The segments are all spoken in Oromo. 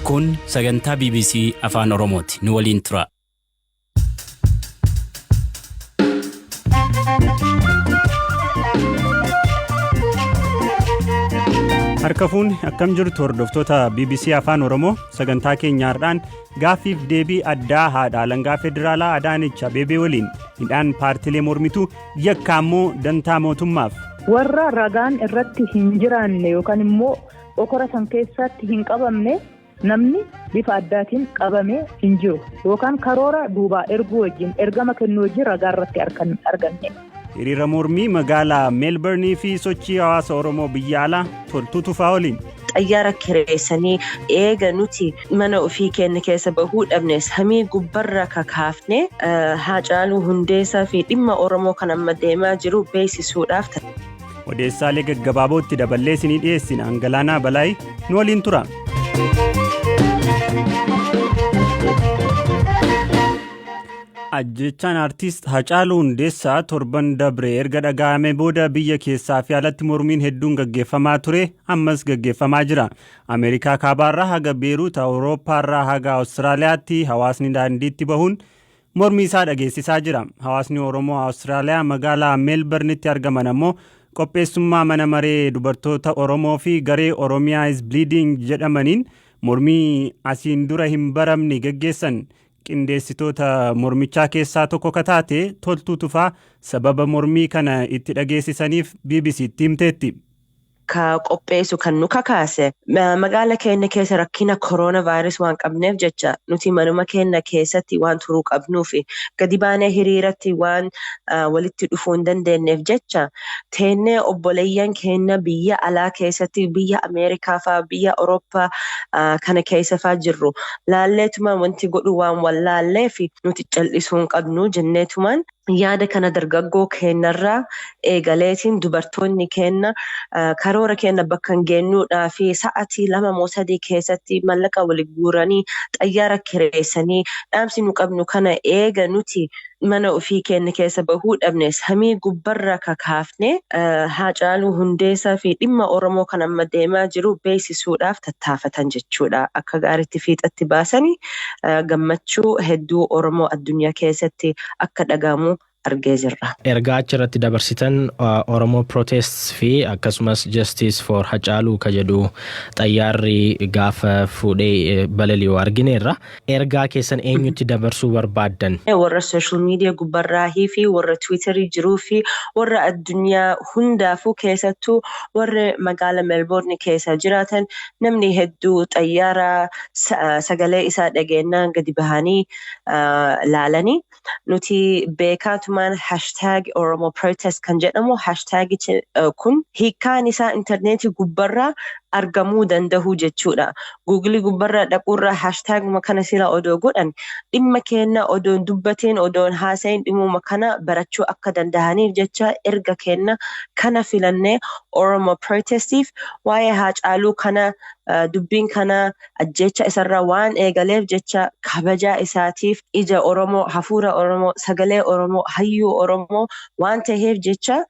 Kun sagantaa BBC Afaan Oromooti. Nu waliin tura. Harka fuunni akkam jirtu hordoftoota BBC Afaan Oromoo? Sagantaa keenya har'aan gaaffiif deebii addaa haadha alangaa federaalaa Adaanech Abeebee waliin, hidhaan paartilee mormituu yakka ammoo dantaa mootummaaf? Warra ragaan irratti hin jiraanne yookaan immoo okora san keessatti hin qabamne, namni bifa addaatiin qabame hin jiru yookaan karoora duubaa erguu wajjin, ergama kennuu wajjin ragaa irratti arganne. Hiriira mormii magaalaa Meelbernii fi sochii hawaasa Oromoo biyya alaa Toltuu Tufaa waliin. Xayyaara kireessanii eega nuti mana ofii keenya keessa bahuu dhabne, samii gubbarra kakaafne Haacaaluu Hundeessaa fi dhimma Oromoo kan amma deemaa jiru beeksisuudhaaf. Odeessaalee gaggabaabootti daballee isinii dhiyeessina. Angalaanaa Balaayi nu waliin tura. Ajjechaan Aartist Hacaaluu Hundeessaa torban dabre erga dhaga'ame booda biyya keessaa fi alatti mormiin hedduun gaggeeffamaa ture, ammas gaggeeffamaa jira. Ameerikaa kaabaarraa haga Beeruut, Awurooppaarraa haga Awustiraaliyaatti hawaasni daandiitti bahuun mormii isaa dhageessisaa jira. Hawaasni Oromoo Awustiraaliyaa magaalaa Meelbernitti argaman ammoo qopheessummaa mana maree dubartoota Oromoo fi garee Oromiyaa is Bleeding jedhamaniin mormii asiin dura hin baramne gaggeessan. Qindeessitoota mormichaa keessaa tokko ka taate Toltuu Tufaa sababa mormii kana itti dhageessisaniif BBCtti himteetti. Ka qopheessu kan nu kakaase, magaala keenya keessa rakkina kooroona vaayirasii waan qabneef jecha, nuti manuma keenya keessatti waan turuu qabnuuf, gadi baanee hiriiratti waan walitti dhufuu hin dandeenyeef jecha, teennee obboleeyyan keenya biyya alaa keessatti, biyya Ameerikaa faa, biyya Awurooppaa kana keessa faa jirru laalleetumaan, wanti godhu waan wallaalleef, nuti cal'isuu hin qabnu jenneetumaan yaada kana dargaggoo keenyarraa eegaleetiin, dubartoonni keenya karoora keenya bakka hin geenyuudhaa fi sa'atii 2 moo 3 keessatti mallaqa wali guuranii, xayyaara kireessanii, dhaamsi nu qabnu kana eega nuti mana ofii keenya keessa bahuu dhabne, samii gubbarra kakaafne Haacaaluu Hundeessaa fi dhimma Oromoo kan amma deemaa jiru beeksisuudhaaf tattaafatan jechuudha. Akka gaariitti fiixatti baasanii, gammachuu hedduu Oromoo addunyaa keessatti akka dhagahamu argee jirra. Ergaa achirratti dabarsitan Oromoo Protests fi akkasumas Justice for Hacaaluu ka jedhu xayyaarri gaafa fuudhee balali'u argineerra. Ergaa keessan eenyutti dabarsuu barbaaddan? Warra social media gubbarraahii fi warra Twitterii jiruu fi warra addunyaa hundaafuu, keessattuu warra magaala Melbourne keessa jiraatan, namni hedduu xayyaara sagalee isaa dhageenyaan gadi bahanii laalanii, nuti beekaatumaan hashtag Oromo Protest kan jedhamu, hashtagichi kun hiikkaan isaa intarneetii gubbarraa argamuu danda'u jechuudha. Googilii gubbarraa dhaquurraa hashtaguma kana sila odoo godhan, dhimma keenya odoon dubbateen, odoon haasa'in, dhimmuma kana barachuu akka danda'aniif jecha erga keenya kana filannee, Oromo Protestiif waa'ee Haacaaluu kana, dubbiin kana ajjecha isarraa waan eegaleef jecha, kabajaa isaatiif, ija Oromoo, hafuura Oromoo, sagalee Oromoo, hayyuu Oromoo waan ta'eef jecha,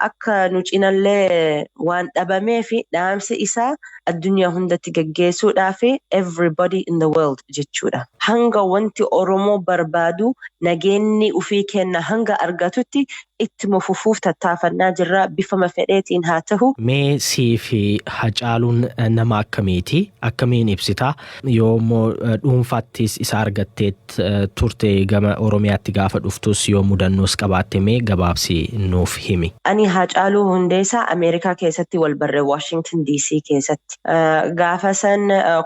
akka nu cinallee waan dhabamee fi dhaamsi isaa addunyaa hundatti gaggeessuudhaaf, everybody in the world jechuudha. Hanga wanti Oromoo barbaadu, nageenyi ofii kenna hanga argatutti, ittuma fufuuf tattaafannaa jirra, bifama fedheetiin haa ta'u. Mee sii fi Hacaaluun nama akkamiiti? Akkamiin ibsitaa? Yoo immoo dhuunfaattis isa argatteet turte, gama Oromiyaatti gaafa dhuftus yoo mudannoos qabaatte, mee gabaabsi nuuf himi. Ani Hacaaluu Hundeessaa Ameerikaa keessatti wal barre, Washington DC keessatti. Gaafa san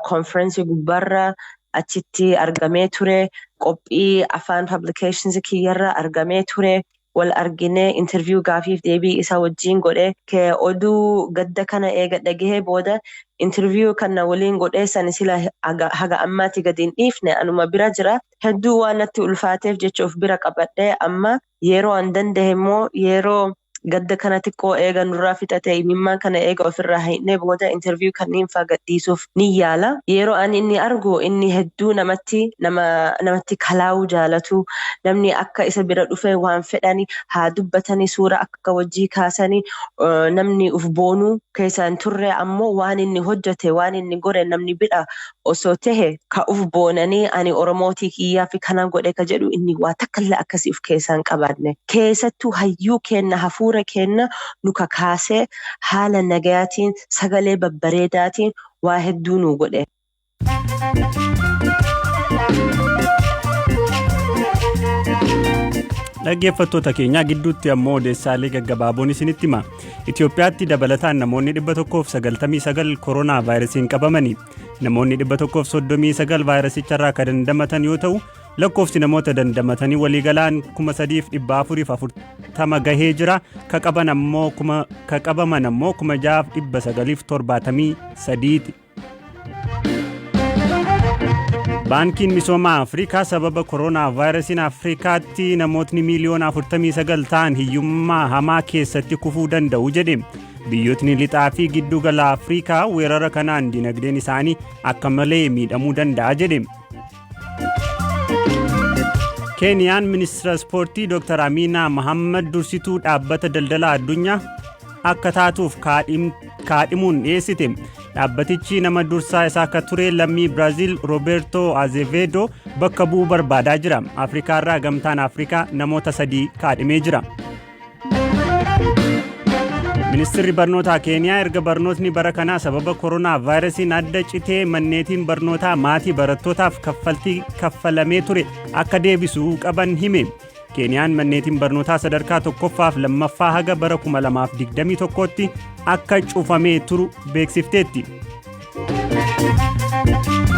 konferensii gubbaarra achitti argamee ture. Qophii afaan publications kiyyarra argamee ture. Wal arginee, interview gaafiif deebii isa wajjin godhe. Oduu gadda kana eega dhagahee booda, interview kana waliin godhee san sila haga ammaatti gadi hin dhiifne, anuma bira jira. Hedduu waan natti ulfaateef jecha of bira qabadhee, amma yeroo an danda'e immoo yeroo Gadda kana xiqqoo eega nurraa fixate, imimmaan kana eega ofirraa hiiknee booda interview kanneen faa gadhiisuuf ni yaala. Yeroo ani inni argu, inni hedduu namatti nama namatti kalaa'uu jaalatu. Namni akka isa bira dhufe waan fedhani haa dubbatanii, suura akka wajjii kaasanii, namni uf boonuu keessa hin turre. Ammoo waan inni hojjete, waan inni godhe, namni bira osoo tahe ka uf boonanii ani Oromootii kiyyaa fi kana godhe ka jedhu, inni waa takka illee akkasii of keessaa hin qabaanne. Keessattuu hayyuu kenna, hafuura kenna nu kakaasee, haala nagayaatiin, sagalee babbareedaatiin waa hedduu nu godhe. Dhaggeeffattoota keenyaa, gidduutti ammoo odeessaalee gaggabaaboon isinitti hima. Itoophiyaatti dabalataan namoonni 199 koronaa vaayirasiin qabamani. Namoonni 139 vaayirasicharraa kan dandamatan yoo ta'u, lakkoofsi namoota dandamatanii waliigalaan 3440 gahee jira. Ka qabaman ammoo 6973ti. Baankiin Misooma Afrikaa sababa koronaa vaayirasiin Afrikaatti namootni miiliyoona 49 ta'an hiyyummaa hamaa keessatti kufuu danda'u jedhe. Biyyootni lixaa fi giddugala Afrikaa weerara kanaan dinagdeen isaanii akka malee miidhamuu danda'a jedhe. Keeniyaan ministeera ispoortii Dr. Amiinaa Mahammad dursituu dhaabbata daldala addunyaa akka taatuuf kaadhimuun dhiyeessite. Dhaabbatichi nama dursaa isaa akka ture lammii Biraaziil Roberto Azevedo bakka bu'uu barbaadaa jira. Afrikaarraa Gamtaan Afrikaa namoota 3 kaadhimee jira. Ministeerri barnootaa Keeniyaa erga barnootni bara kanaa sababa koronaa vaayirasiin adda citee manneetiin barnootaa maatii barattootaaf kaffaltii kaffalamee ture akka deebisuu qaban hime. Keeniyaan manneetiin barnootaa sadarkaa tokkoffaaf lammaffaa haga bara 2021tti akka cufamee turu beeksifteetti.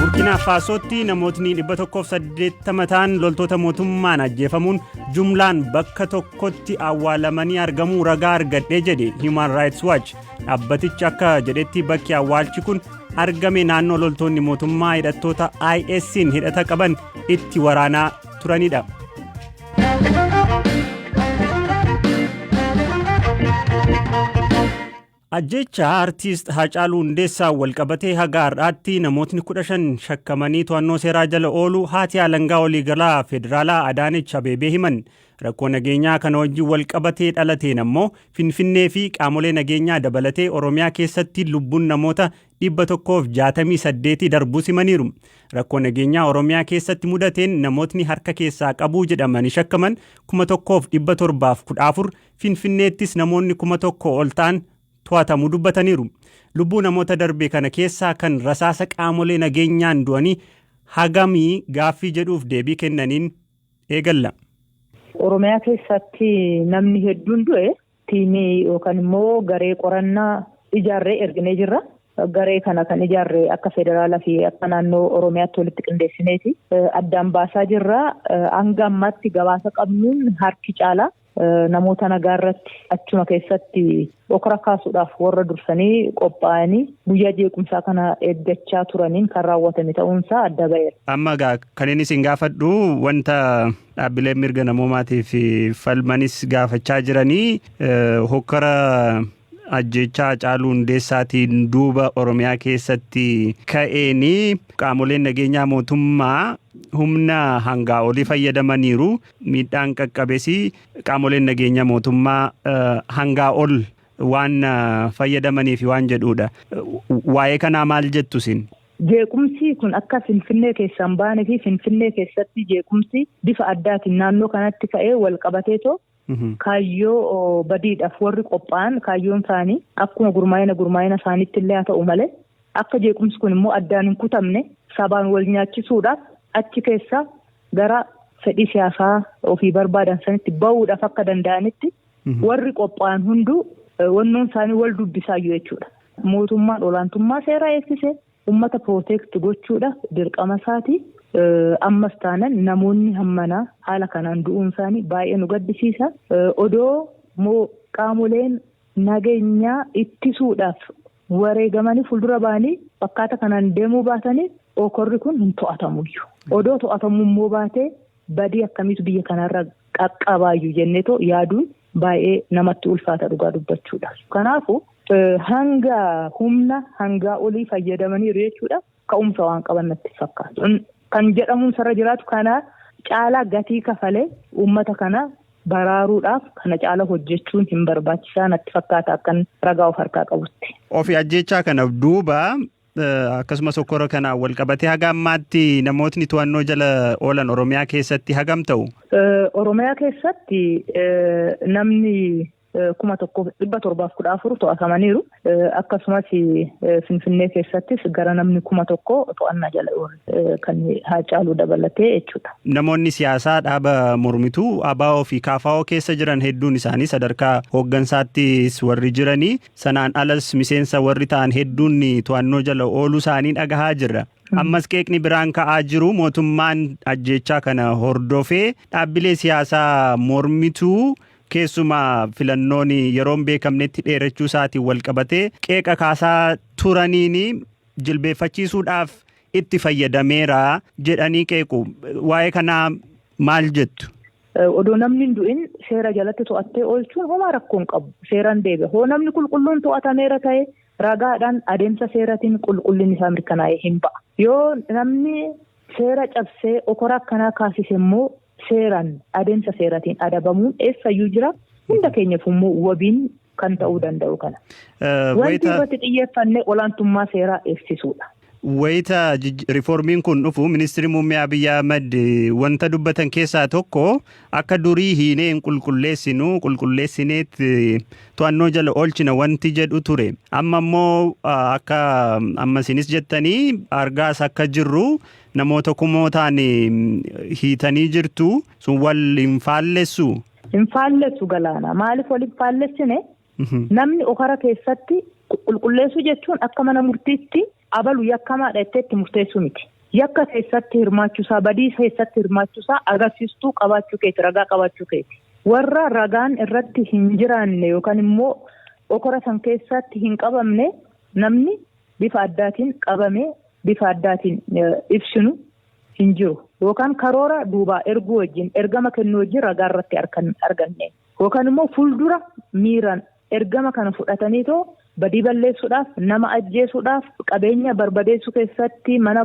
Burkina Faasootti namootni 180 ta'an loltoota mootummaan ajjeefamuun jumlaan bakka tokkotti awwaalamanii argamuu ragaa argadhee jedhe Human Rights Watch. Dhaabbatichi akka jedhetti, bakki awwaalchi kun argame naannoo loltoonni mootummaa hidhattoota IS'n hidhata qaban itti waraanaa turanidha. Ajjecha Aartist Haacaaluu Hundeessaa walqabatee haga har'aatti namootni 15 shakkamanii to'annoo seeraa jala oolu haati alangaa waliigalaa federaalaa Adaanech Abeebee himan. Rakkoo nageenyaa kana wajjin walqabatee dhalateen ammoo Finfinnee fi qaamolee nageenyaa dabalatee Oromiyaa keessatti lubbuun namoota 168 darbuu himaniiru. Rakkoo nageenyaa Oromiyaa keessatti mudateen namootni harka keessaa qabuu jedhamanii shakkaman 1714, Finfinneettis namoonni 1000 ol ta'an to'atamuu dubbataniiru. Lubbuu namoota darbe kana keessaa kan rasaasa qaamolee nageenyaan du'anii hagamii gaaffii jedhuuf deebii kennaniin eegalla. Oromiyaa keessatti namni hedduun du'e, tiimii yookaan immoo garee qorannaa ijaarree erginee jirra. Garee kana kan ijaarre akka federaalaa fi akka naannoo Oromiyaatti walitti qindeessineeti. Addaan baasaa jirra. Hanga ammaatti gabaasa qabnuun harki caalaa namoota nagaa irratti achuma keessatti okora kaasuudhaaf warra dursanii qophaa'anii guyyaa jeequmsaa kana eeggachaa turaniin kan raawwatame ta'uunsaa adda ba'eera. Amma egaa kan inni isin gaafadhu, wanta dhaabbileen mirga namoomaatiif falmanis gaafachaa jiranii, hokkara ajjechaa Haacaaluu Hundeessaatiin duuba Oromiyaa keessatti ka'eenii qaamoleen nageenyaa mootummaa humna hangaa olii fayyadamaniiru. Miidhaan qaqqabesi qaamoleen nageenyaa mootummaa hangaa ol waan fayyadamaniif waan jedhudha. Waa'ee kanaa maal jettu isin? Jeequmsi kun akka Finfinnee keessaan baanee fi Finfinnee keessatti jeequmsi bifa addaatiin naannoo kanatti ka'ee wal qabateetoo kaayyoo badiidhaaf warri qophaa'an, kaayyoon isaanii akkuma gurmaa'ina isaaniitti illee haa ta'u malee, akka jeequmsi kun immoo addaan hin kutamne sabaan wal nyaachisuudhaaf, achi keessa gara fedhii siyaasaa ofii barbaadan sanitti bahuudhaaf akka danda'anitti warri qophaa'an hunduu wannoon isaanii wal dubbisaayyuu jechuudha. Mootummaan olaantummaa seeraa eegsise uummata protect gochuudhaaf dirqama isaati. Ammas taanan namoonni hammanaa haala kanaan du'uun isaanii baay'ee nu gaddisiisa. Odoo moo qaamoleen nageenyaa ittisuudhaaf wareegamanii fuuldura ba'anii fakkaata kanaan deemuu baatanii okorri kun hin to'atamuyyuu. Odoo to'atamuu immoo baatee badii akkamiitu biyya kanarra qaqqabaayyuu jenneetoo yaaduun Baay'ee namatti ulfaata dhugaa dubbachuudhaaf. Kanaafuu hanga humna hangaa olii fayyadamaniiru jechuudha ka'umsa waan qaban natti fakkaatu. Kan jedhamuun sarara jiraatu kana caalaa gatii kafalee uummata kana baraaruudhaaf kana caala hojjechuun hin barbaachisaa natti fakkaata akkan ragaa of harkaa qabutti. Ofi ajjechaa kana duuba akkasumas okkora kanaan wal qabatee haga ammaatti namootni to'annoo jala oolan Oromiyaa keessatti hagam ta'u? Oromiyaa keessatti namni 1714 to'atamaniiru. Akkasumas Finfinnee keessattis gara namni 1000 to'annaa jala oole kan Haacaaluu dabalatee jechuudha. Namoonni siyaasaa dhaaba mormituu ABO fi KFO keessa jiran hedduun isaanii sadarkaa hooggansaattis warri jiranii sanaan alas miseensa warri ta'an hedduun to'annoo jala ooluu isaanii dhagahaa jirra. Ammas qeeqni biraan ka'aa jiru mootummaan ajjechaa kana hordofee dhaabbilee siyaasaa mormituu keessumaa filannoon yeroon beekamnetti dheerachuu isaatiin wal qabatee qeeqa kaasaa turaniin jilbeeffachiisuudhaaf itti fayyadameera jedhanii qeequ. Waa'ee kanaa maal jettu? Odoo namni hin du'in seera jalatti to'attee oolchuun homaa rakkoo hin qabu. Seeraan deebi'a. Hoo namni qulqulluun to'atameera ta'e ragaadhaan adeemsa seeratiin qulqullinni isaa mirkanaa'ee hin ba'a. Yoo namni seera cabsee okora akkanaa kaasise immoo seeraan adeemsa seeratiin adabamuun eessayyuu jira. Hunda keenyaaf immoo wabiin kan ta'uu danda'u kana. Wanti irratti xiyyeeffannee olaantummaa seeraa eegsisuudha. Wayita riiformiin kun dhufu ministeerri muummee Abiyyi Ahmad wanta dubbatan keessaa tokko akka durii hiinee hin qulqulleessinu qulqulleessineet to'annoo jala oolchina wanti jedhu ture. Amma immoo akka amma isinis jettanii argaas akka jirru namoota kumootaan hiitanii jirtu sun wal hin faallessu. Hin faallessu Galaana. Maaliif wal hin faallessine? Namni okara keessatti qulqulleessuu jechuun akka mana murtiitti abalu yakkamaadha jettee itti murteessuu miti. Yakka keessatti hirmaachuusaa, badii keessatti hirmaachuusaa agarsiistuu qabaachuu keeti, ragaa qabaachuu keeti. Warra ragaan irratti hin jiraanne yookaan immoo okora san keessatti hin qabamne namni bifa addaatiin qabamee bifa addaatiin ibsinu hin jiru. Yookaan karoora duubaa erguu wajjin ergama kennuu wajjin ragaa irratti arganne. Yookaan immoo fuuldura miiraan ergama kana fudhataniitoo badii balleessuudhaaf, nama ajjeesuudhaaf, qabeenya barbadeessuu keessatti, mana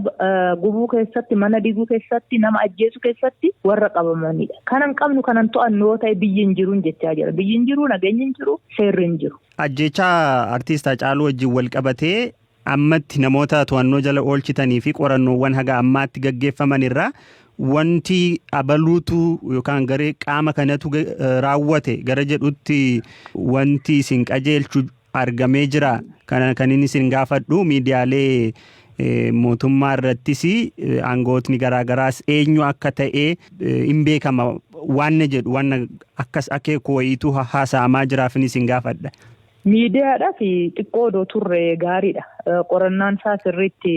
gubuu keessatti, mana diiguu keessatti, nama ajjeesuu keessatti warra qabamanidha. Kanan qabnu kanan to'annu yoo ta'e biyyi hin jiru jechaa jira. Biyyi hin jiru, nageenyi hin jiru, seerri hin jiru. Ajjechaa artiist Haacaaluu wajjin wal qabatee ammatti namoota to'annoo jala oolchitanii fi qorannoowwan haga ammaatti gaggeeffaman irraa wanti abaluutu yookaan garee qaama kanatu raawwate gara jedhutti wanti isin qajeelchu argamee jira. Kana kan inni isin gaafadhu miidiyaalee mootummaa irrattis aangootni garaagaraas eenyu akka ta'e hin beekama waan jedhu waan akkas akeeku wayiitu haasa'amaa jiraaf inni isin gaafadha. Miidiyaadhaaf xiqqoo odoo turre gaariidha. Qorannaan isaa sirriitti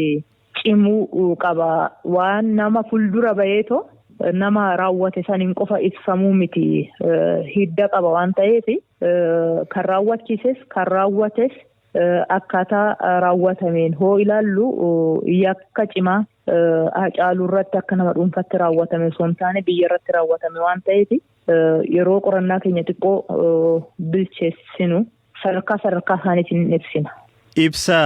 cimuu qaba. Waan nama fuuldura baheetoo nama raawwate saniin qofa ibsamuu miti hidda qaba waan ta'eef kan raawwachiises kan raawwates akkaataa raawwatameen hoo ilaallu yakka cimaa Haacaaluu irratti akka nama dhuunfatti raawwatame osoo hin taane biyya irratti raawwatame waan ta'eef yeroo qorannaa keenya xiqqoo bilcheessinu sadarkaa sadarkaa isaaniitiin ibsina. Ibsa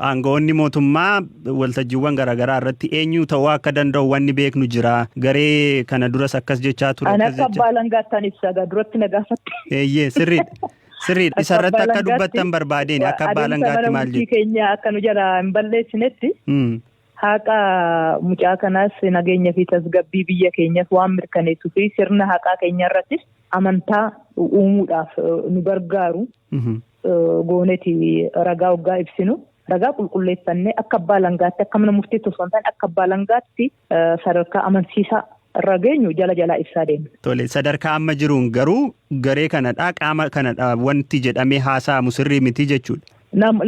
aangawoonni mootummaa waltajjiiwwan garaagaraa irratti eenyu ta'uu akka danda'u wanni beeknu jira. Garee kana duras akkas jechaa ture. Ani akka abbaa alangaattan ibsa duratti na gaafatte. Eeyyee sirriidha. Sirriidha. Isarratti akka dubbattan barbaadeen akka abbaa alangaatti maal jedhu? Keenya akka nu jala hin balleessinetti. Haqa mucaa kanaas nageenya fi tasgabbii biyya keenyaaf waan mirkaneessuu fi sirna haqaa keenya irrattis amantaa uumuudhaaf nu gargaaru. Gooneeti ragaa waggaa ibsinu. Ragaa qulqulleeffannee akka abbaa alangaatti akka mana murtiitti osoo hin taane akka abbaa alangaatti sadarkaa amansiisaa irra geenyu jala jalaa ibsaa deemna. Tole sadarkaa amma jiruun garuu garee kanadhaa qaama kanadhaa wanti jedhamee haasa'amu sirrii miti jechuudha.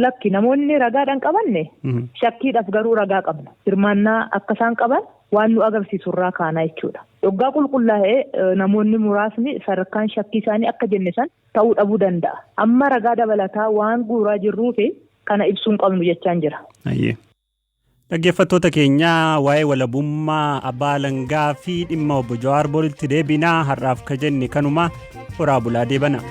Lakki namoonni ragaadhaan qabanne shakkiidhaaf garuu ragaa qabna. Hirmaannaa akka isaan qaban waan nu agarsiisu irraa kaanaa jechuudha. Waggaa qulqullaa'ee namoonni muraasni sadarkaan shakkii isaanii akka jenne san ta'uu dhabuu danda'a. Amma ragaa dabalataa waan guuraa jirruufi kana ibsuun qabnu jechaan jira. Dhaggeeffattoota keenya, waa'ee walabummaa abbaa alangaa fi dhimma obbo Jawaar boritti deebinaa. Har'aaf ka jenne kanuma. Horaa bulaa, deebana.